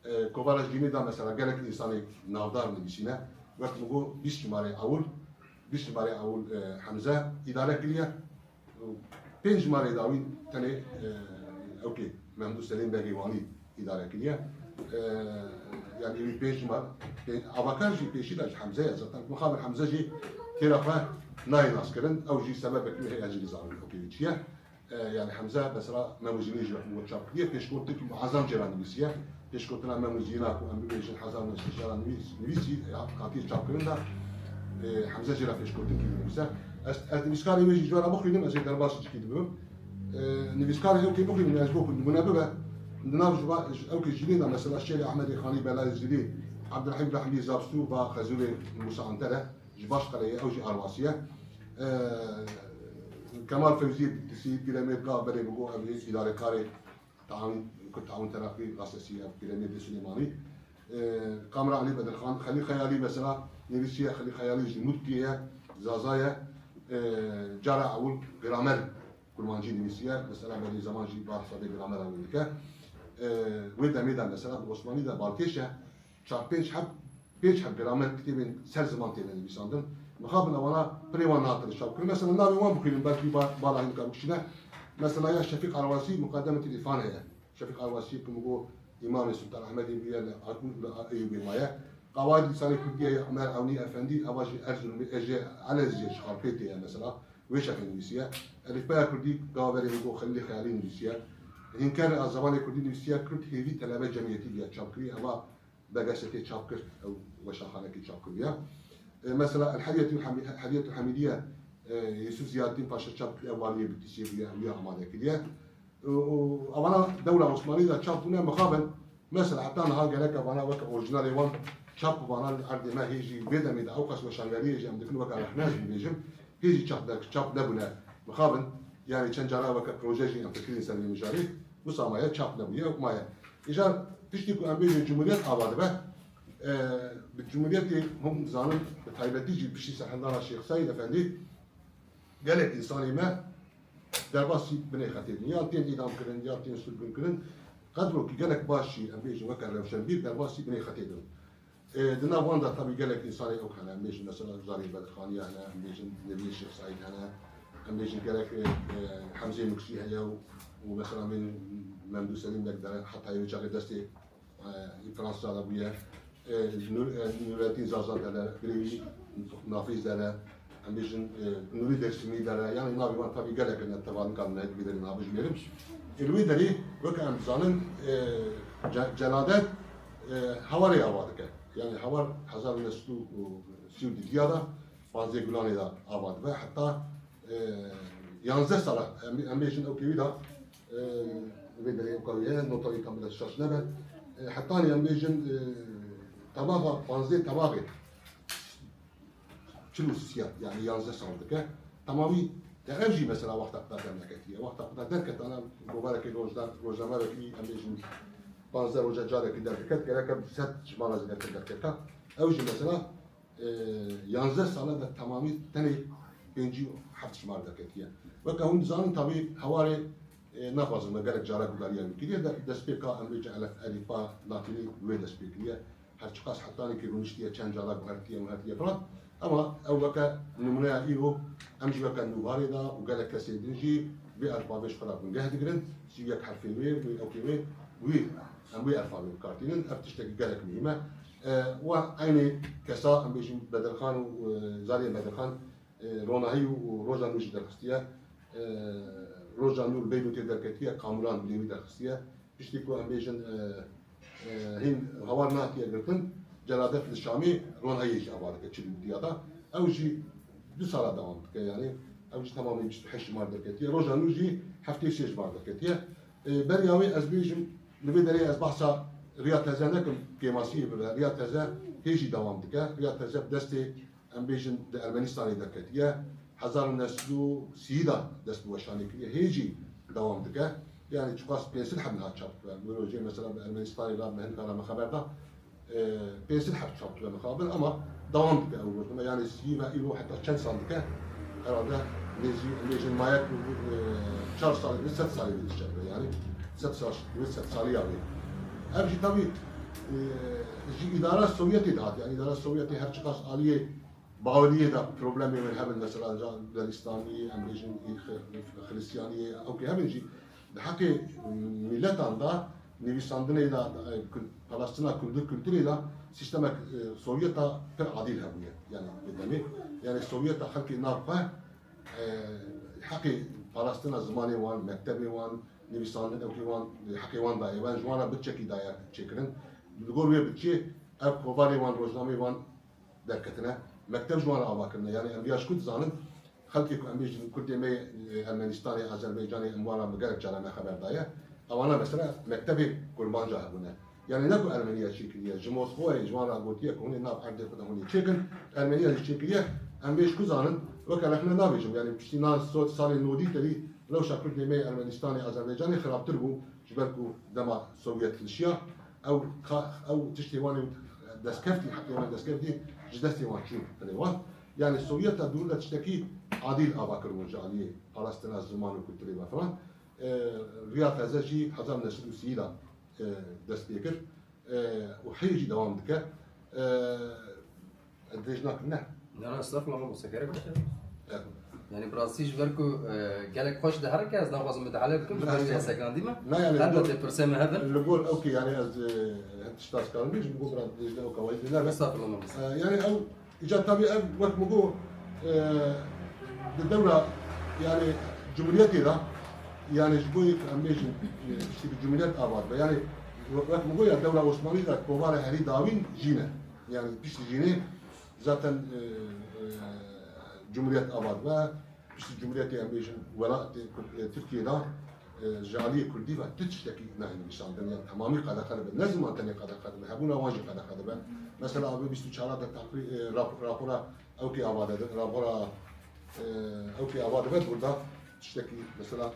E, kovara Jînê de mesela gelek însanê navdar nivîsîne. Wek min got, bîst jimarê ewil, bîst jimarê ewil, e, Hemze îdare kiriye. Pênc jimarê dawî tenê, e, ewkê Mehmûd Selîm Begê Wanî îdare kiriye. E, yani wî pênc jimar, pê-, avakar jî pêşî de ji Hemze ye zaten. Mixabin Hemze jî têra xwe nayê naskirin. Ew jî sebebek wî heye, ez jî nizanim ewkê wî çi ye. E, yani Hemze mesela Mem û Zînê jî wek min got çap kiriye, pêşgotinkî muezem jê re nivîsiye. Pêşgotina Mem û Zîna ku em bibêjin hezar neh sed û şeş de nivîs-, nivîsî, e, hatiye çapkirin de, e, Hemze jê re pêşgotinkî dinivîse. Ez, ez nivîskarê wê jî ji we re bixwînim, ez ê derbasî çikî dibim. E, nivîskarê ew kê bixwînim, ez bo ku nimûne bibe. Di nav ji va-, ji ew kê Jînê de mesela Şêrê Ehmedê Xanî Belayê Zîrî, Ebdulrehîm Rehlî Zabstû va Xezûrê Mûsa Anter e. Ji Başqeleyê, ew jî Arwasî ye. E, Kemal Fewzî, Seyîd Pîremêrd, ka berê bigot, ev ê îdarekarê Taawun, Kurd Taawun Terakî Gazetesî ye, Pîremêrdê Silêmanî. E, Kamra Elî Bedirxan, Xelîl Xeyalî mesela nivîsiye, Xelîl Xeyalî ji Mûtkiyê ye, Zaza ye. E, cara ewil gramer kurmancî nivîsiye, mesela Bedî Zeman jî bar xwedê gramera wê dike. E, wê demê de mesela bi Osmanî de balkêş e. Çar pênc heb, pênc heb gramer kitêbên ser ziman têne nivîsandin. Mixabin ewana pirê wan nehatine çapkirin. Mesela navê wan bixwînin, belkî ba-, bala hîn ka bikişîne. Mesela ya Şefîq Arwasî Muqedemetîl Îrfan heye. Şefîq Arwasî ku min got Îmamê Sultan Ehmedê bûye, li, li Eyûbê maye. Qawaid Lîsanê Kurdî heye, Umer Ewnî Efendî, eva jî Erzurumê, e, jê Elezîzê ji Xarpêtê ye mesela. Wê çaxê nivîsiye. Elîfbeya kurdî gava berê min got Xelîlê Xeyalî nivîsiye. Hînker a zemanê kurdî nivîsiye, Kurd hêvî telebe cemiyetî diye çap kirî. Eva B G S tê çap kir, ew weşanxanekî çap kiriye. E, mesela El Hediyetul Hemi-, Hediyetul Hemîdiye, e, Yusuf Ziyadîn Paşa çap kiriye, ew waliyê Bitlisê bûye, ew ya amade kiriye. Û, û evana dewla Osmanî de çap bûne mixabin. Mesela heta niha gerek evana weke orîjinalê wan çap bû, vana li erdê me hê jî vê demê de ew qas weşangeriyê jî em dikin weke rexne ez bibêjim. Hê jî çap ne, çap nebûne mixabin. Yani çend cara weke proje jî em fikirîn ser vê mijarê. Wisa maye çap nebûye, ew maye. Îcar piştî ku em bêjin Cumhuriyet ava dibe, e, bi Cumhuriyetê hûn dizanin, bi taybetî jî piştî serhildana Şêx Seîd Efendî, gelek însanê me derbasî binê xetê din. Ya tên îdam kirin, ya tên sirgûn kirin. Qedrokî gelek baş jî, em bêjin weke rewşenbîr, derbasî binê xetê din. E, di nav wan de tabî gelek însanê ew hene, em bêjin mesela Zarî Bedirxaniye hene, em bêjin Neviyê Şêx Seîd hene, em bêjin gelek, e, e, Hemzê Muksî heye û, û mesela em bêjin Memdû Selîm de heta wê çaxê destê e, Fransa de bûye. E, Nur-, e, Nurettin Zaza dere, Girêwî Nafîz dere, em bêjin, e, Nûrî Dêrsimî dere, yani navê wan tabî gelek ne, teva nikarine vê derê navê jimêrim. Ê li wê derê weke em dizanin, e, Ce-, Celadet, e, Hewarê ava dike. Yani Hewar hezar û neh sed û sî û dudiya de, panzdeh Gulanê de ava dibe. Heta, e, yanzdeh sala, em, em bêjin ew kêwî de, e, vê derê ew kawî heye, nota wî tam bi dest şaş nebe. E, hetanî em bêjin, e, tebaxa panzdeh tebaxê çil û sisiya, yani yanzdeh sal dike. Temamî, ya ev jî mesela wexta xwe derketiye. Wexta xwe derketana, govarekî rojda-, rojnamevekî, em bêjin panzdeh roja carekî derdiket, gereke bi sed jimara zêdetir derketa. Ew jî mesela e, yanzdeh sala de temamî tenê pêncî û heft şimar derketiye. Weke hûn dizanin, tabî Hewarê, e, naxwazim me gelek cara guhdariya wî kiriye, de, destpêka em bêjin elef, elîfa latînî wê dest pê kiriye. Her çiqas hetanî kê rûniştiye, çend cara guhertiye, guhertiye filan. Ama ew weke nimûneya îro, em jî weke Nûbarê de û gelek kesên din jî vê elfabê ji xwe re bingeh digirin. Sî û yek herfê wê, wê ewkê wê, wî, em wê elfabê bi kar tînin. Ev tiştekî gelek muhîm e. E, wa eynê kesa, em bêjin Bedirxan û, e, Zariyê Bedirxan, e, Ronahî û, û Roja Nû jî derxistiye. E, Roja Nû li Beyrûtê derketiye, Kamuran dilê wî derxistiye. Piştî ku em bêjin, e, e, hîn Hewar nehatiye girtin, Celadet li Şamê Ronahiyê jî ava dike çil û duya de. Ew jî du sala dewam dike, yani ew jî temamî bîst û heşt jimar derketiye. Roja Nû jî heftê sê jimar derketiye. E, beriya wê ez bêjim, li vê derê ez behsa Riya Teze nekim, kêmasiyê bibe. Riya Teze hê jî dewam dike. Riya Teze bi destê, em bêjin, di Ermenistanê derketiye. Hezar û neh sed û sî de dest bi weşanê kiriye. Hê jî dewam dike. Yani çiqas pênc sed heb niha çap dibe. Bi rojê mesela bi Ermenistanê re, bi hinek re me xeber da. E, pênc sed heb çap dibe mixabin, ama dewam dike ew rojname. Yani sî ve îro heta çend sal dike? Herhalde nêzî, em bêjin maye ku, e, çar salî, sed salî dişe dibe. Yani sed sal, sed salî ya wê. Ev jî tabî, e, ji îdara Sovyetê dihat. Yani îdara Sovyetê her çiqas aliyê baweriyê de problemê wê hebin, mesela Deristaniyê, em bêjin Xi-, Xiristiyaniyê, ew kê hebin jî di heqê miletan de, nivîsandinê de, e, kul-, parastina kultur, kulturê de sîstemek, e, Sovyeta pir adîl hebûye. Yani bi demê, yani Sovyeta xelkê nav xwe, e, heqê parastina zimanê wan, mektebê wan, nivîsandin ew kê wan, e, heqê wan daye. Wan ji wan re bitçekî daye çêkirin. Li gor wê bitçê ev kovarê wan, rojnameyê wan derketine, mekteb ji wan re ava kirine. Yani em viya ji ku dizanin, xelkê ku em bêjin Kurdê me yê, e, Ermenistanê, Azerbaycanê, em wan re bi gelek cara me xeber daye. Ewana mesela mektebê kurmanca hebûne. Yani ne ku Ermeniya çêkiriye, ji Moskowayê ji wan re gotiye ku hûn ê nav erdê xwe de hûn ê çêkin, Ermeniya jî çêkiriye. Em bê ji ku zanin, weke rexne nabêjim. Yani piştî nan so-, salê nodî terî rewşa Kurdê me yê Ermenistanê, Azerbaycanê xirabtir bû. Ji ber ku dema Sovyet hilşiya, ew ka-, ew tiştê wan ê destkeftî, heqê wan destkeftî ji destê wan çû tenê wan. Yani Sovyeta dûr de tiştekî adîl ava kiribûn ji aliyê parastina ziman û kulturê ve filan. E, Riya Teze jî hezar neh sed û sî de, e, dest pê kir. E, û hê jî dewam dike. E, Ez dirêj nakim, ne? Ne, ne, estexfirullah, mamoste, gerek yok. Evet. Yani, bi rastî ji ber ku, e, gelek xweş diherike, ez naxwazim midehale bikim, ji ber wî ez sekinandî me. Ne, yani, elbette pirsê me hebin. Li gor, okey, yani, ez, e, hep tişta ez karim bêjim, ji bo biraz dirêj ne, o kawayî ne. Estexfirullah, mamoste. E, yani, ew, îca tabî ev, wek min got, e, Di dewra, yani, Cumhuriyetê de, yani, ji bo yek em bêjin, e, işte bir cumhuriyet ava dibe. Yani, wek min goya dewra Osmanî de kovara herî dawîn jî ne. Yani, piştî jî ne zaten, e, e, Cumhuriyet ava dibe. Piştî Cumhuriyetê em bêjin welatê Kur-, e, Tirkiyê de, e, ji aliyê Kurdî ve tu tiştekî nayê nivîsandin. Yani, temamî qedexe dibe. Ne ziman tenê qedexe dibe. Hebûna wan jî qedexe dibe. Mesela, abi bîst û çar de taqrî-, e, rap-, rapora Ew kê ava de, rapora, e, ew kê ava dibe burada tiştekî mesela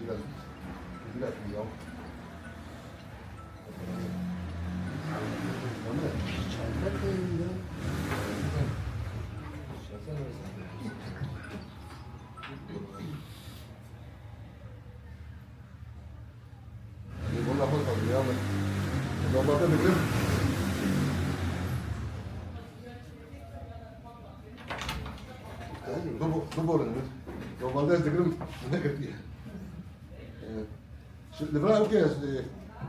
biraz, biraz ya. Valla bak abi ya, ben normalde dedim. Bu, bu, bu borun. Normalde ez dedim ne girdi. Şimdi bira okey, e,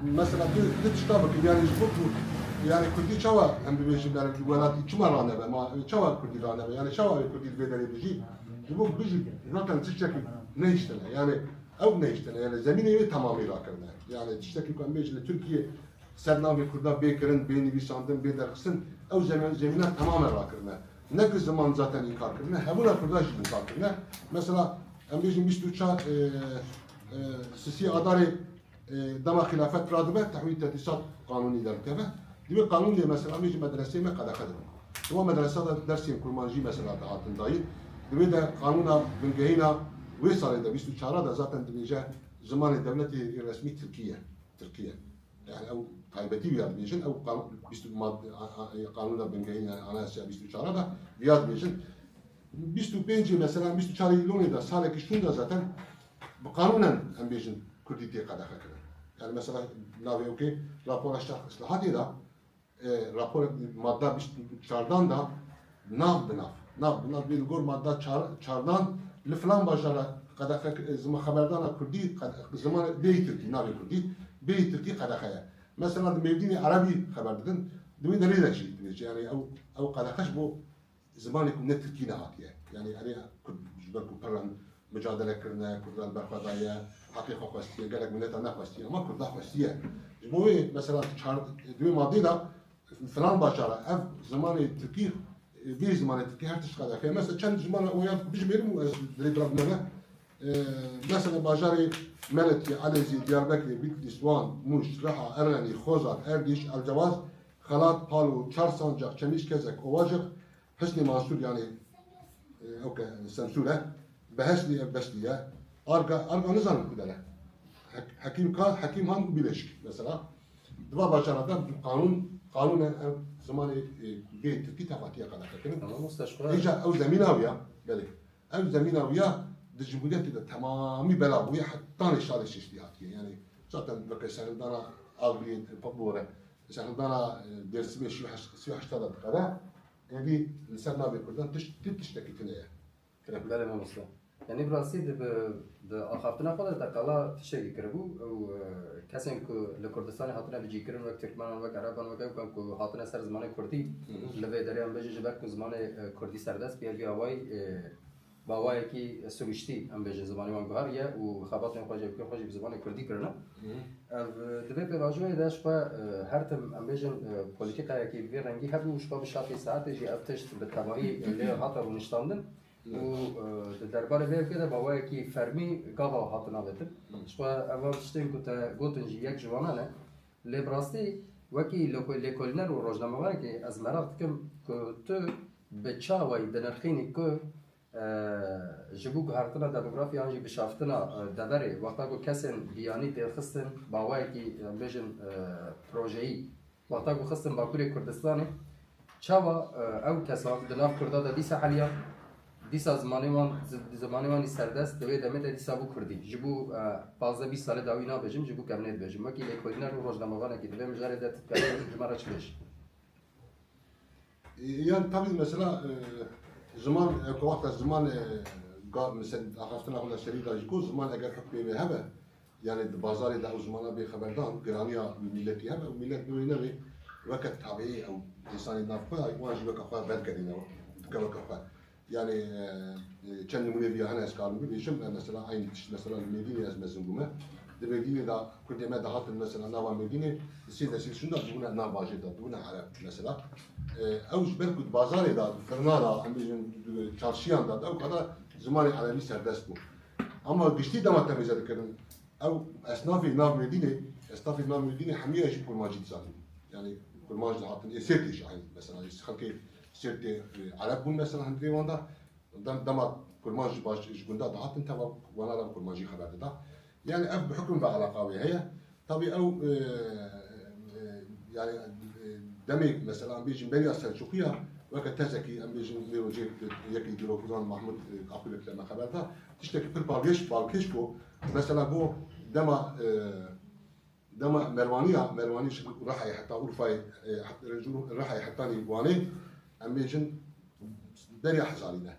mesela bir, bir tişta bakın, yani bu, bu, yani Kurdî çawa hem bir bêjim, yani welatî çima ranebe, ma çawa Kurdî ranebe, yani çawa Kurdî vê derê bijî. Ji bo bijî zaten tiştekî ne iştene. Yani ew ne iştene. Yani zemînê wê temamî rakirine. Yani tiştekî ku em bêjin li Tirkiye ser navê Kurda bê kirin, bê nivîsandin, bê derxistin, ew zemin-, zemîna temamen rakirine. Ne ki ziman zaten înkar kirine, hebûna Kurda jî înkar kirine. Mesela em bêjin bîst û çar, e, e, sisiyê Adarê E, dema xilafet radibe, tehwîl tedrîsat qanûnî derdikeve. Di wê qanûn de mesela em ê ji medreseyê me qedexe dibin. Di wan medresa de dersên kurmanjî mesela dihatin dayîn. Di wê de qanûna bingehîna wê salê de bîst û çar de zaten dibêje zimanê dewletê resmî tirkî ye. Tirkî ye. Yani ew taybetî wiya dibêjin, ew qanûn bîst û mad-, a, a, e, qanûna bingehîna anayasaya bîst û çar de wiya dibêjin. Bîst û pêncê mesela bîst û çarê Îlonê de salekî şûn de zaten bi qanûnen em bêjin Kurdî tê qedexe kirin. Yani mesela navê okê rapora şerh islahatê de, e, rapor madda bîst û çardan da nav bi nav. Nav bi nav bê li gor madda çar-, çardan li filan bajara qedexe, e, zima xeberdana Kurdî, qed-, ziman bêyî Tirkî, navê Kurdî, bêyî Tirkî qedexe ye. Mesela di Mêrdînê Erebî xeber didin, di wê derê de jî dibêje. Yani ew, ew qedexe ji bo zimanê ku ne tirkî nehatiye. Yani erê Kurd ji ber ku pir re mücadele kirine, Kurdan berxwe daye, heqê xwe xwestiye, gelek mileta nexwestiye, ama Kurda xwestiye. Ji bo wê mesela çar, di wê madê de filan bajara ev zimanê tirkî, vê zimanê tirkî her tişt qedexe. Mesela çend zimana oya bijimêrim û ez dirê bila bineme. E, mesela bajarê Meletiye, Elezî, Diyarbekirê, Bitlîs, Wan, Mûş, Riha, Erxenî, Xozak, Erdîş, Elcewaz, Xelat, Palo, Çar Sancak, Çemîş, Kezek, Ovacık, Hisnê Mansûr, yani, e, ew ke Semsûr e, Behesnî, ev Beslî ye. Arga, Arga nizanim ku dere. Hek-, Hekîm Ka, Hekîm Han û Bîleşik mesela. Di va bajara de bi qanûn, qanûnen ev zimanê, e, bê tirkî tevatiye qedexe kirin. Tamam, usta, ji xwe. Îca ew zemîna wî ya, belê. Ev zemîna wî ya di cumhuriyetê de temamî bela bûye, hetanê şalê şeştî hatiye. Yani zaten weke serhildana Agiriyê, bore, serhildana, e, Dêrsimê sî û heşt, sî û heşta de diqede. Êdî li ser navê Kurdan tişt, ti tiştekî tune ye. Belê mamoste. Yanî bi rastî di, bi, di axaftina xwe de te qala tiştekî kiribû. Ew, e, kesên ku li Kurdistanê hatine bicîkirin, wek Tirkmenan, wek Ereban, wek ew ku hatine ser zimanê Kurdî, Hı hı. li vê derê em bêjin ji ber ku zimanê, e, Kurdî serdest bûye, vî awayî, e, bi awayekî sirûştî, em bêjin, zimanê wan guheriye û xebatên xwe jî, ewkên xwe jî bi zimanê Kurdî kirine. Hı hı. Ev, e, di vê pêvajoyê de ji xwe, e, her tim, em bêjin, e, polîtîkayekî bi vî rengî hebû û ji xwe bi şatê saetê jî ev tişt bi tevahî lê hate rûniştandin. Hı. Û, e, di derbarê vê yekê de bi awayekî fermî gava hatin avêtin. Hı. Ji xwe evan tiştên ku te gotin jî yek ji wana ne. Lê bi rastî wekî lêko-, lêkolîner û rojnamevanekê ez meraq dikim ku tu bi çi awayî dinirxînî ku, e, ji bo guhertina demografya an jî bişaftina, e, deverê, wexta ku kesên biyanî tê xistin bi awayekî, em bêjin, e, projeyî, wexta ku xistin Bakurê Kurdistanê, çawa, e, ew kesan di nav Kurda de dîsa heliyan, dîsa zimanê wan, zi-, zimanê wan î serdest, di wê demê de dîsa bû Kurdî. Ji bo, e, pazdeh bîst salê dawî nabêjim, ji bo kevnê dibêjim. Wekî lêkolîner û rojnamevanekî di vê mijarê de tu dikare ji me re çi bêjî? E, yani tabii mesela, e, ziman, e, ku wexta ziman, e, ga-, mesela axaftina xwe de serî da jî ku ziman eger hukmê wê hebe, yani di bazarê de ew zimana bê xeberdan, giraniya wî miletî hebe, ew milet bi wê nebe, weke tabiî ew însanê nav xwe, wan jî weke xwe vedgerîne, Kevaka xwe. Yani, e, e, çend nimûnê viya hene ez karim bibêjim. E, mesela, aynı tişt, mesela, li Mêrdînê ez mezin bûme. Di Mêrdînê de Kurdê me dihatin, mesela, nava Mêrdînê, di sê desî şûn de dibûne nav bajêr de, dibûne Ereb, mesela. E, ew ji ber ku di bazarê de, di firna de, em bêjin, di çarşiyan de, ew kadar zimanê Erebî serdest bû. Ama giştî dema te mêze dikirin, ew esnafê nav Mêrdînê, esnafê nav Mêrdînê hemiya jî kurmancî dizanin. Yani kurmanc dihatin, ê Sêrtê jî aynı, mesela, xelkê Sêrtê, e, Ereb bûn, mesela, hindê wan de, dem-, dema kurmanc ji baş-, ji gunda dihatin, teva wana re bi kurmancî xeber dida. Yani ev bi hukm ve eleqa wê heye. Tabii ew, e, e, yani, e, demê, mesela, em bêjin beriya Selçuqiya, weke tezekî, em bêjin vê rojê yekî dîrokuzan Mahmud, e, Akgülek de me xeber da, tiştekî pir balkêş, balkêş ku, mesela, ku dema, e, dema Merwaniya, Merwanî ji Rihayê heta Urfayê, e, het-, ji Rihayê hetanî Wanê, em bêjin beriya hezarî ne.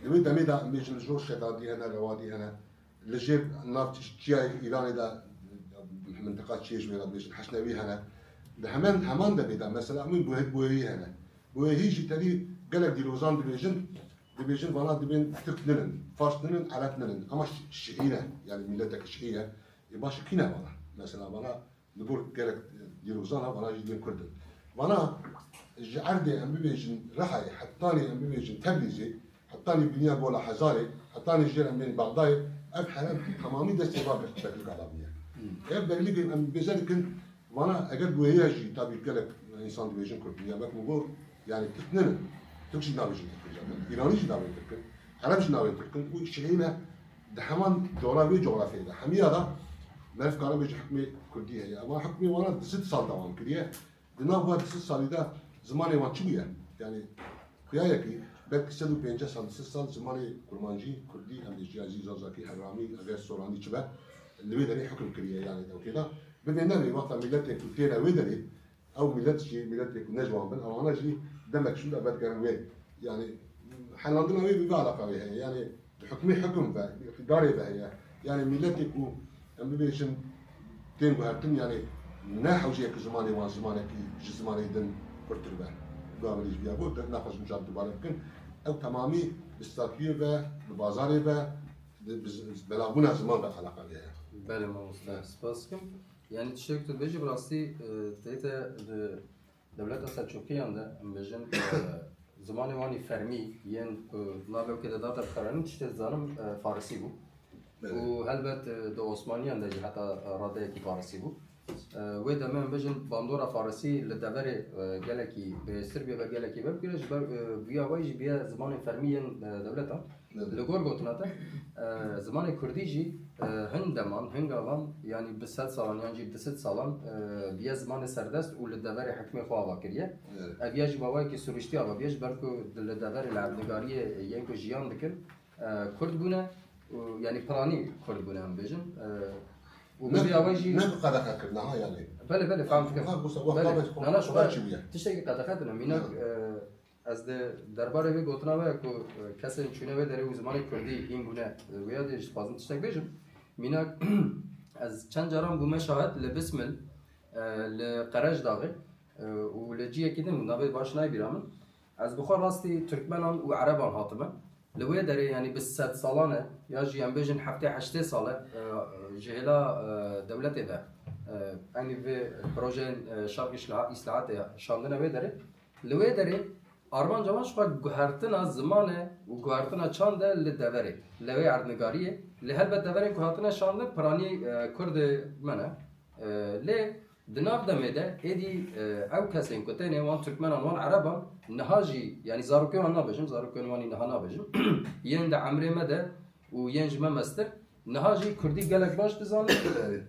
Di wê demê de em bêjin li jor Şedadî hene, Rewadî hene. Li jêr nav çiyayê Îranê de, mintiqa çiyê ji wê re dibêjin, Heşnewî hene. Di hemen, heman demê de, mesela, em ê Buhê-, Buhêyî hene. Buhêyî jî tevî gelek dîrozan dibêjin, dibêjin, vana dibên Tirk ninin, Fars ninin, Ereb ninin. Ama şi-, şiî ne, yani milletek şiî ye. Ê baş kî ne vana? Mesela vana li gor gelek dîrozana vana jî yên Kurd in. Vana ji erdê em bibêjin Rihayê, hetanî em bibêjin Tebrîzê, hetanî biniya Gola Hezarê, hetanî jêr em bên Bexdayê, ev herem temamî destê va Be-, Beglik Ala bûye. Ev Beglikê em bêze dikin, vana eger Buhêya jî tabî gelek însan dibêjin Kurd bûye, wek min got, yani Tirk ninin. Tirk jî nabêjin Tirk in zaten. Îranî jî nabên Tirk in. Ereb jî nabên Tirk in. Û şiî ne. Di heman coğra-, wê coğrafyayê de, hemiya de meriv karin bêje hikmê Kurdî heye. Ama hikmê wana di sed sal dewam kiriye. Di nav wa di sed salî de zimanê wan çi bûye? Yani, xuya yekî, belkî sed û pênceh sal, di sed sal zimanê kurmancî, kurdî, em bêjî ya jî zazakî, herramî, eger soranî çi be, li wê derê hukm kiriye, yani, ewkê de. Bibê nevê, wexta miletê ku têne wê derê, ew milet jî, miletê ku ne ji wan bin, ewana jî demek şûnde vedigerin wê. Yani, helandina wê bi vê eleqa wê heye. Yani, di hukmê hukum ve, îqtidarê ve heye. Yani, miletê ku em bibêjin tên guhertin, yani, ne hewce ye ku zimanê wan zimanekî ji zimanê din kurtir be. Gavin jî biya got, naxwazin car dubare bikin. Ew temamî bi statuyê ve, bi bazarê ve, bi, bi z-, belavbûna ziman ve eleqa wê heye. Belê mamoste, spas dikim. Yani tiştek tu dibêjî bi rastî, e, teyte di dewleta Selçukiyan de, em bêjin, e, zimanê wanî fermî yên ku navê wekê de date bi xeranî tiştê dizanim, e, farisî bû. Belê. Û helbet, e, di Osmaniyan de jî heta, e, radeyekî farisî bû. E, wê demê em bêjin bandora farisî li deverê, e, gelekî bihêstir bûye ve gelekî vebgire ji ber, e, bûya wê jî bûye zimanê fermî yên, e, dewletan. Belê. Li gor gotina te, e, zimanê kurdî jî, e, hin deman, hin gavan, yanî bi sed salan yan jî bi sed salan, e, bûye zimanê serdest û li deverê hikmê xwe ava kiriye. Belê. Ev ya jî mawayekî sirûştî ava bûye, ji ber ku di, li deverê li erdnigariyê yên ku jiyan dikin, e, kurd bûne û, yanî piranî kurd bûne, em bêjin. E, û bi vî awayî jî ne bi qedexe kirine ha, yanî. Belê, belê, fam dikim. Belê. Nana, ji xwe çi bûye? Tiştekî qedexe tune. Mînak, e, Ez di derbarê vê gotina we ku, e, kesên çûne wê derê û zimanê kurdî hîn bûne, e, wê ya dê ji dixwazim tiştek bêjim. Mînak, ez çend caran bûme şahid li Bismil, e, li Qerejdaxê, e, û li ciyekî din bû, navê baş nayê bîra min. Ez bi xwe rastî Tirkmenan û Ereban hatime. Li wê derê, yanî bi sed salan e, ya jî em bêjin heftê heştê sal e, e, ji hêla, e, dewletê de, e, enî vê projeyên, e, şerq îşleha-, îslahatê şandine wê derê. Li wê derê armanca wan ji xwe guhertina ziman e û guhertina çand e li deverê, li wê erdnigariyê. Lê helbet deverên ku hatine şandin piranî, e, Kurdê me ne. E, lê di nav demê de êdî, e, ew kesên ku tenê wan Tirkmenan, wan Ereban, niha jî, yanî zarokên wan nabêjim, zarokên wan î niha nabêjim, yên di emrê me de û yên ji me mestir, niha jî Kurdî gelek baş dizanin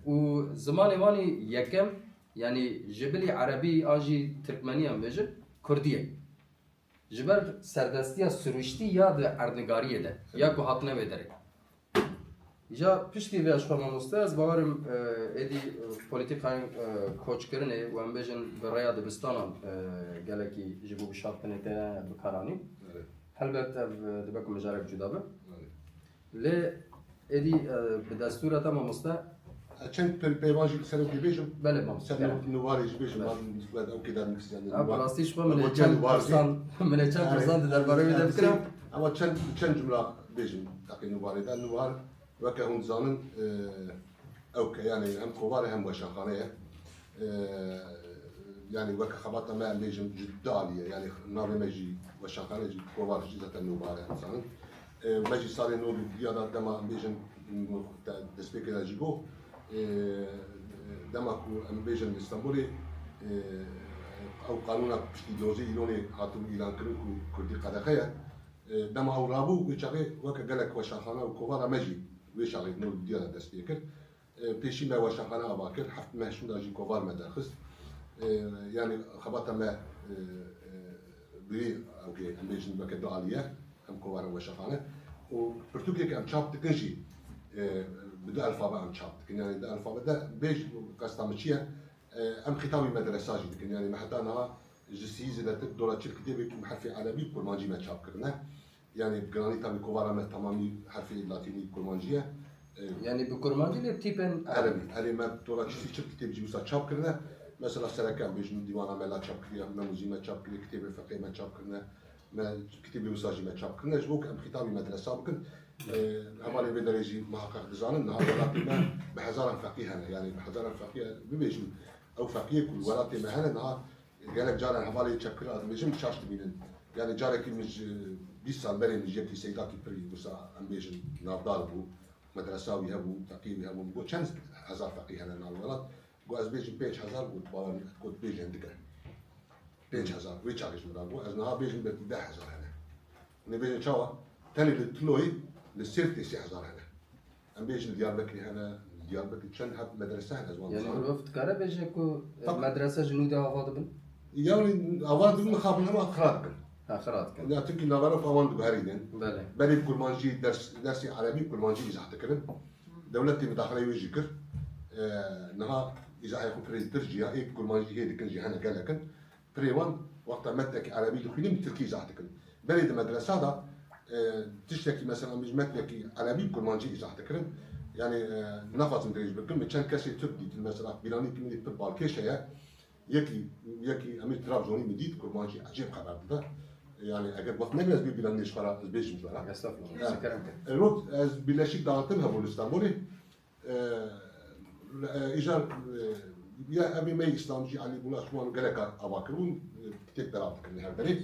û zimanê wan î yekem, yanî ji bilî Erebî an jî Tirkmenî em bêjin, Kurdî ye. Ji ber serdestiya sirûştî ya di erdnigariyê de, ya ku hatine wê derê. Îja piştî vê ji xwe mamoste, ez bawerim, e, êdî, e, polîtîkayên, e, koçkirinê û em bêjin bi rêya dibistanan, e, gelekî ji bo bişartinê tê bikaranîn. Evet. Helbet ev, e, dibe ku mijarek cuda be. Evet. Lê êdî, e, bi destûra te mamoste, Ez çend pê-, peyvan jî li ser ew bêjim. Belê, mam. Ser Belê. Nû-, nûvarê jî bêjim, Belê. Van wed ew kê der nûkisiyan. Ya, bi rastî ji bo min ê çend pirsan, min ê çend pirsan di derbarê wê de bikirim. Ama çend, çend cumla bêjim, teqî nûvarê de. Nûvar, weke hûn dizanin, e, ew ke, yani hem kovar e hem weşanxane ye. E, yani weke xebata me em bêjin ji du alî ye. Yani navê me jî weşanxane jî kovar jî zaten nûvar e, em dizanin. E, me jî salê nû li diya de dema em bêjin, te-, destpêkê de jî got, e, dema ku em bêjin li Stenbolê, e, ew qanûna piştî dozê Îlonê hatibû îlankirin ku Kurdî qedexe ye. E, dema ew rabû, wê çaxê weke gelek weşanxane û kovara me jî wê çaxê nû li diya de dest pê kir. E, pêşî me weşanxane ava kir, heft meh şûnda jî kovar me derxist. E, yani xebata me, e, e, bi vî ewkê em bêjin weke du alî ye, hem kovar hem weşanxane. Û pirtûkê ke em çap dikin jî, e, bi du elfabe em çap dikin. Yani du elfabe de bêj qesta min çi ye? E, em xîtabî medresa jî dikin. Yani me heta niha ji sî zêdetir dora çil kitêbê ku herfê erebî û kurmancî me çap kirine. Yani bi giranî tabî kovara me temamî herfê latînî kurmancî ye. E, Yani bi kurmancî lê tîpên erebî. Erebî. Erê me dora çil sî çil kitêb jî wisa çap kirine. Mesela sereke em bêjin dîwana me la çap kiriye, me muzî me çap kiriye, kitêbê feqê me çap kirine. Me kitêbê wisa jî me çap kirine. Ji bo ku em xîtabî medresa bikin. E, hevalê vê derê jî muheqeq dizanin, niha welatê me bi hezaran feqî hene. Yani bi hezaran feqî bibêjin, ew feqiyê ku li welatê me hene, niha gelek caran hevalê çepkir ez dibêjim, şaş dibînin. Yani carekî min ji bîst sal berê min ji yekî Seydakî pirî wisa em bêjin navdar bû, medresa wî hebû, feqî wî hebû. Min got çend hezar feqî hene nav welat? Got ez bêjim pênc hezar, got bawer got bêjin dike. Pênc hezar, wê çaxê ji min re got, ez niha bêjim belkî deh hezar hene. Hûn ê bêjin çawa? Tenê li Tiloyê, li Sêrtê sê hezar hene. Em bêjin li Diyarbekirê hene, li Diyarbekirê çend heb medrese hene, ez wan Yani dizanim. Mirov dikare bêje ku, e, Tabii. medrese ji nû de ava dibin? Yani ava dibin, mixabin hema xira dikin. Ha, xira dikin. Ya, çünkü navera ku awan diguherînin. Belê. Berê bi kurmancî ders, dersê erebî bi kurmancî îzah dikirin. Dewletê midaxileyê wê jî kir. E, niha îzahê xwe pirê pir jî ya, ê bi kurmancî hê dikin jî hene gelekin. Pirê wan wexta metnekî erebî dixwînin bi tirkî îzah dikin. Berê di medresa de, e, tiştekî mesela min ji metnekî erebî bi kurmancî îzah dikirin. Yani, e, naxwazim dirêj bikim, min çend kesê Tirk dîtin, mesela bîranîkî min ê pir balkêş heye. Yekî, yekî em ê Trabzonî min dît, kurmancî ecêb xeber dide. Yani eger wext negire ez bê bîranî ji xwe re, ez bêjim ji we re. Estağfurullah. Evet. Kerem ke. E, rot ez Birleşik Dağıtım hebû li Stenbolê. E, e, îcar, e, ya evê me yê Îslamcî Elî Bûla ji wan gelek ava kiribûn, e, kitêb belav dikirin her derê.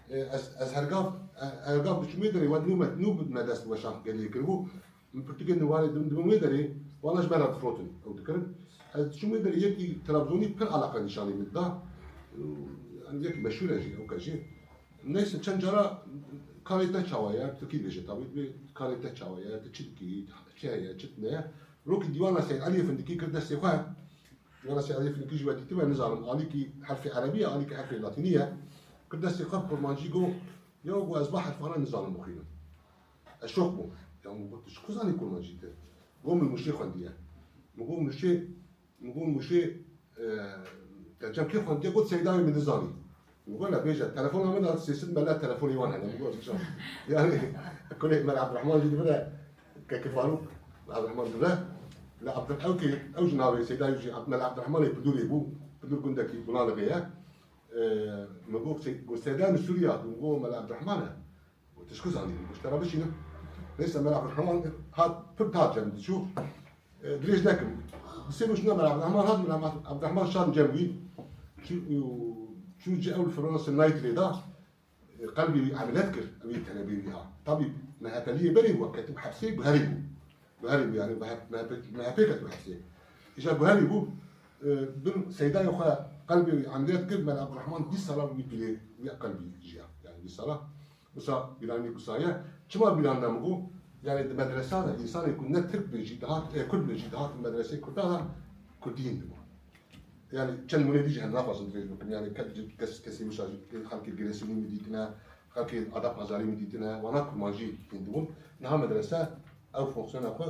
E, ez, ez hergav, e, hergav diçim wê derê, wet nû me, nû me dest weşan geliyê kiribû. Min pirtûkên nûvarê dibin, dibin wê derê, wana ji me re difirotin, ew dikirin. Ez diçim wê derê, yekî Trabzonî pir eleqa nîşanî min da. E, yekî meşhûr e jî, ew ke jî. Neyse, çend cara karê te çawa ye? Tirkî dibêje tabî, dibê karê te çawa ye? Tu çi dikî? Çi heye, çi tune ye? Rokî dîwana Seyd Eliyê Findikî kir destê xwe. Dîwana Seyd Eliyê Findikî ji we dîtibe, nizanim. Alîkî herfê erebî ye, alîkî herfê latînî ye. Kir destê xwe bi kurmancî got, ya got ez va herfana nizanim bixwînim. Ez şok bûm. Ya min got, tu ji ku zanî kurmancî te? Got min Mûşê xwendiye. Min got Mûşê Min got Mûşê, e, te cem kê xwendiye? Got Seydayê min dizanî. Min got, le bêje, telefona min de sê sed mele telefonê wan hene. Min got, çawa? Yani, kurê Mele Abdurrahman jî dibire, kekê Farûk, Mele Abdurrahman dibire. Le Abdur-, ew kê, ew jî navê Seydayê jî Ab-, Mele Abdurrahmanê Pidûrê bû. Pidûr gundekî Gulanixê ye. E, min got, Sey-, got, Seydayê min Sûriye hat. Min got, Mele Abdurrahman e. Got, tu ji ku zanî? Got, ji te re bişînim. Neyse, Mela Abdurrahman hat, pir hat cem diçû. E, dirêj nekim. Bi sê roj ne Mela Abdurrahman hat, Mela Abdurrahman şan cem wî. Çû, çû ci ew li Fransa Naytrê da, e, qelbê wî emeliyat kir, ew yê tenebê wî ha. Tabî, M H P'liyê berê bû, ketibû hepsê, guherî bû. Guherî bû, yani, M H P, M H P ketibû hepsê. Îja guherî bû, e, bin Seydayê xwe qelbê wî emeliyat kir, Mela Abdurrahman bîst sala wî dilê, wî qelbî jiya. Yani, bîst sala. Wisa bîranî wisa ye. Çima bîran ne min got? Yani di medresa de însanê ku ne Tirk be jî dihat, e, Kurd be jî dihat medresê Kurda de Kurdî hîn dibû. Yani çend mûnê dî jî hene, naxwazim dirêj bikim. Yani ke-, kes, kesê wisa jî, xelkê Giresunî min dîtine, xelkê Adap Azarî min dîtine, wana kurmancî hîn dibûn. Niha medrese ew fonksiyona xwe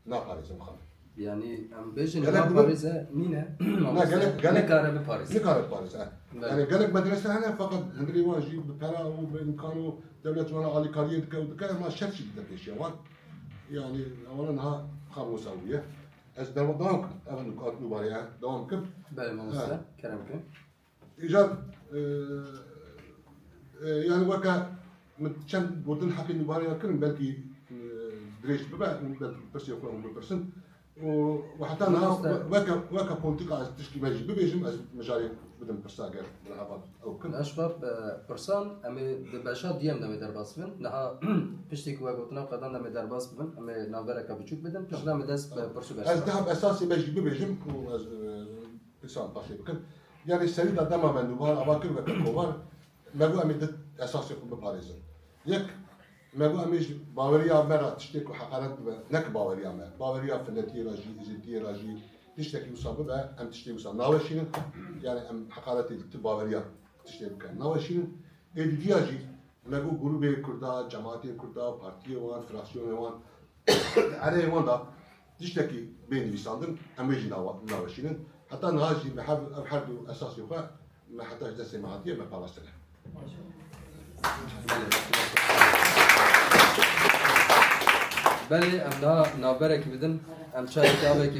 naparêze mixabin. Yani em bêjin Gelek naparêze nîne, Na, mamoste, gelek, gelek nikare biparêze. Nikare biparêze, he. Belê. Yani gelek medrese hene, fakat hundirê wan jî bi pera û bi îmkan û dewlet wana alîkariyê dike û dike, hema şert jî dide pêşiya wan. Yani wana niha xamosa bûye. Ez dewa-, dewam kim. Ev nukat nûbarê, e, dewam kim. Belê mamoste, Ha. kerem ke. Îcar, e, e, yani weke min çend gotin heqê nûbarê kirin, belkî, e, dirêj bibe, hûn belkî pirsê xwe hûn bipirsin. Û, û heta niha Mamoste. we-, weke, weke polîtîka ez tişkî me jî bibêjim, ez mijarê bidim pirsa, eger bi rehebat ew kim. Eşbab, e, pirsan, em ê di beşa duyem de em ê derbas bibin. Niha piştî ku we gotina xwe dan de em ê derbas bibin, em ê navbereke biçûk bidin, piştre em ê dest bi pirs û beş Ez bixin. daha esasê me jî bibêjim û ez, e, pirsan paşê bikim. Yani serî de dema me nûbar ava kir weke kovar, me got em ê di esasê xwe biparêzin. Yek, me got em ê ji baweriya me re tiştê ku heqaret bibe, ne ki baweriya me, baweriya filetiyê re jî, êzidiyê re jî, tiştekî wisa bibe, em tiştê wisa naweşînin. Yani em heqaretê li ti baweriya tiştê bikin naweşînin. Ê didiya jî me got grûbê Kurda, cemaatê Kurda, partiyê wan, fraksiyonê wan, ereyê wan da tiştekî bê nivîsandin, em wê jî nawa-, naweşînin. Heta niha jî me her, ev her du esasê xwe me heta ji destê me hatiye, me parastine. Belê, em daha navberekî bidin, em çayekî avekî